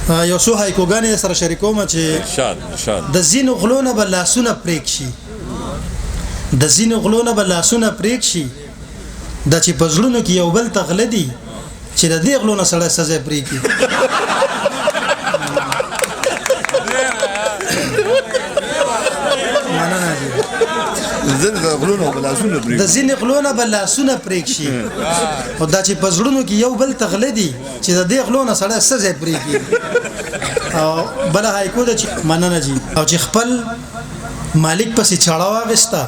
یو څو هایکوګانې سره شریکوم چې ارشاد ارشاد. د ځینو غلو نه به لاسونه پرېک شي، د ځینو غلو نه به لاسونه پرېک شي، دا چې په زړونو کې یو بل ته غله دي، چې د دې غلو نه سړی سزا پرې کړي. مننه جی. د ځینې غلو نه به لاسونه پرېک شي، خو دا چې په زړونو کې یو بل ته غله دي، چې د دې غلو نه سړی څه ځای پرېږدي. او بله هایکو ده چې مننه جی. او چې خپل مالک پسې چړه واغسته،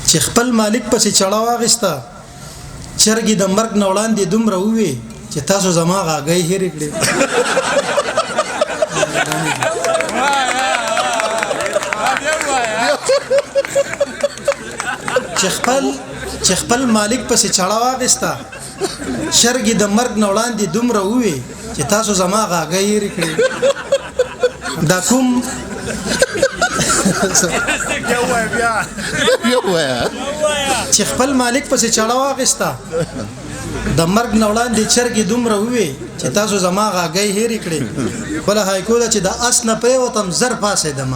چې خپل مالک پسې چړه واغسته، چرګې د مرګ نه وړاندې دومره ووی چې تاسو زما غاګۍ هېرې کړې. چې خپل مالک پسې چړه واغسته، شرګې د مرګ نه وړاندې دومره ووی چې تاسو زما غاګۍ هېرې کړې. دا کوم چې خپل مالک پسې چړه واغسته، د مرګ نه وړاندې چرګې دومره ووی چې تاسو زما غاګۍ هېرې کړې. بله هایکو ده چې د اس نه پرېوتم زر پاڅېدم،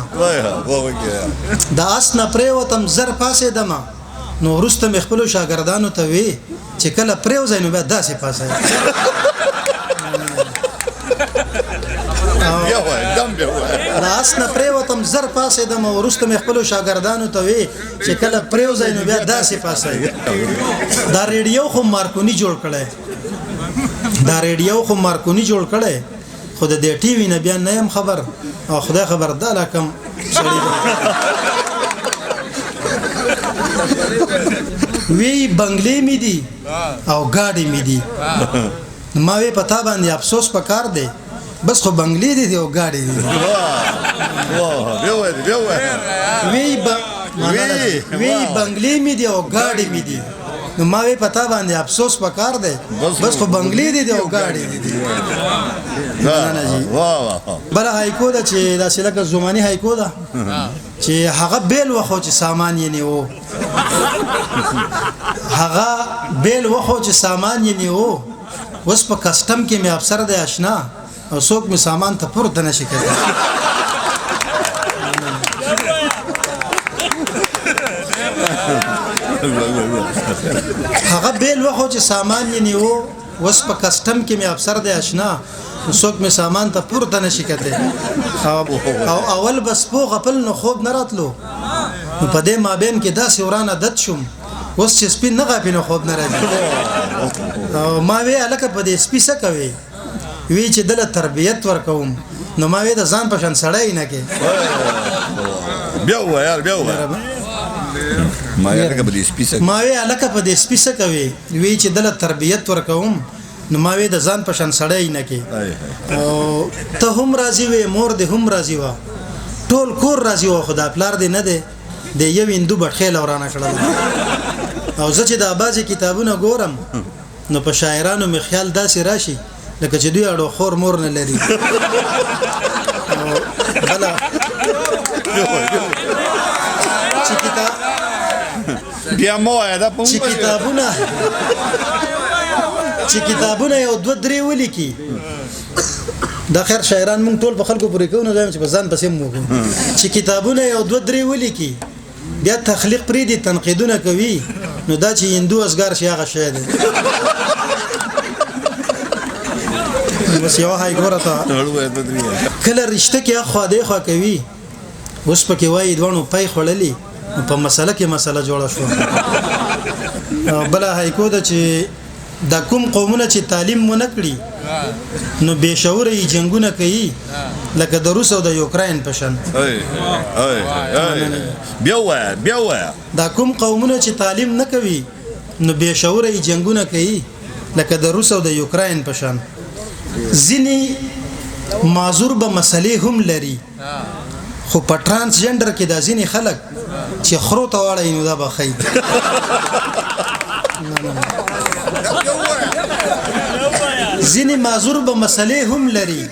د اس نه پرېوتم زر پاڅېدم، نو وروسته مې خپلو شاګردانو ته وی چې کله پرېوځئ نو بیا داسې پاڅئ. د اس نه پرېوتم زر پاڅېدم او وروسته مې خپلو شاګردانو ته وی چې کله پرېوځئ نو بیا داسې پاڅئ. دا ریډیو خو مارکونی جوړ کړی، دا ریډیو خو مارکونی جوړ کړی، خو د دې ټي وي نه بیا نه یم خبر، او خدای خبر دا لا کم سړی وی بنگلې مې دي او ګاډي مې دي. ما وی پتا باندې افسوس پکار دی، بس خو بنگلې دي او ګاډي دي. وی وی بنگلې مې دي او ګاډي مې دي، نو ما وی پتا باندې افسوس پکار دی، بس خو بنگلې دي او ګاډي دي. مننه جی. بله هایکو ده چې داسې لکه زماني هایکو ده چې هغه بیل وخو چې سامان یې نیو، هغه بیل وخو چې سامان یې نیو، اوس په کسټم کې مې افسر دی اشنا، او څوک مې سامان ته پورته نشي کولی. هغه بیل وخو چې سامان یې نیو، اوس په کسټم کې مې افسر دی اشنا، څوک مې سامان ته پورته نشي کتلی. او اول به سپو غپل نو خوب نه راتلو، نو په دې مابین کې داسې وران عادت شوم، اوس چې سپي نه غاپي نو خوب نه راځي. او ما وی هلکه په دې سپي څه کوې؟ وی چې دله تربیت ورکوم، نو ما وی د ځان په شان سړی نه کې. بیا ووایه یار، بیا ووایه. ما هلکه په دې سپي څه، ما وی هلکه په دې سپي څه کوې؟ وی چې دله تربیت ورکوم، نو ما وی د ځان په شان سړی نه کې. او ته هم راضي وې، مور دې هم راضي وه، ټول کور راضي وه، خو دا پلار دې نه دی، د یو هندو بټخېله ورانه کړله. او زه چې دا بعضې کتابونه ګورم نو په شاعرانو مې خیال داسې راشي لکه چې دوی اړو خور مور نه لري. بله چې کتاب بیا مو وایه دا چې کتابونه، چې کتابونه یو دوه درې ولیکي، دا خیر شاعران مونږ ټول په خلکو پورې کوو، نو چې په ځان پسې مو وکړو. چې کتابونه یو دوه درې ولیکي، بیا تخلیق پرېږدي، تنقیدونه کوي، نو دا چې هندو ازګار شي هغه شی دی. بس یوه های ګوره ته کله رشته کې اخوا دې خوا کوي، اوس پکې وایي دواړو پی خوړلي، په مسله کې مسله جوړه شوه. بله هایکو ده چې دا کوم قومونه چې تعلیم مو نه کړي نو بې شعوره یې جنګونه کوي، لکه د روس او د یوکراین په شان. بیا ووایه، بیا ووایه. دا کوم قومونه چې تعلیم نه کوي نو بې شعوره یې جنګونه کوي، لکه د روس او د یوکراین په شان. ځینې معذور به مسلې هم لري، خو په ترانسجندر کې دا ځینې خلک چې خرو ته واړوي نو دا به ښه. ځینې معذور به مسلې هم لري،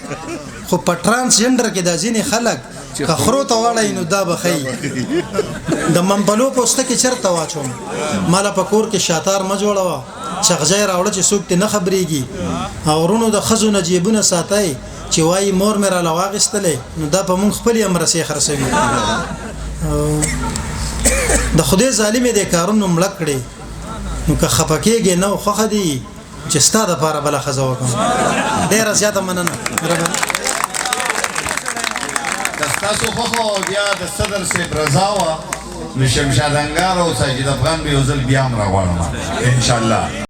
خو په ترانسجندر کې دا ځینې خلک که خرو ته واړوي نو دا به ښه. د ممپلو پوستکی چېرته واچوم؟ ماله په کور کې شاتار مه جوړوه، چغځای راوړه چې څوک ترې نه خبرېږي. او وروڼو د ښځو نه جیبونه ساتئ، چې وایي مور مې راله واخیستلې، نو دا په مونږ خپلې هم رسې خرڅوي. د خدای ظالمې د کارونو مړه کړې، نو که خفه کېږې نه، خوښه دي چې ستا دپاره بله ښځه وکړم. ډېره زیاته مننه، مهرباني. که ستاسو خوښه او بیا د صدر صاحب رضا وه، نو شمشاد انګار او ساجد افغان به یو ځل بیا هم راغواړم انشاءالله.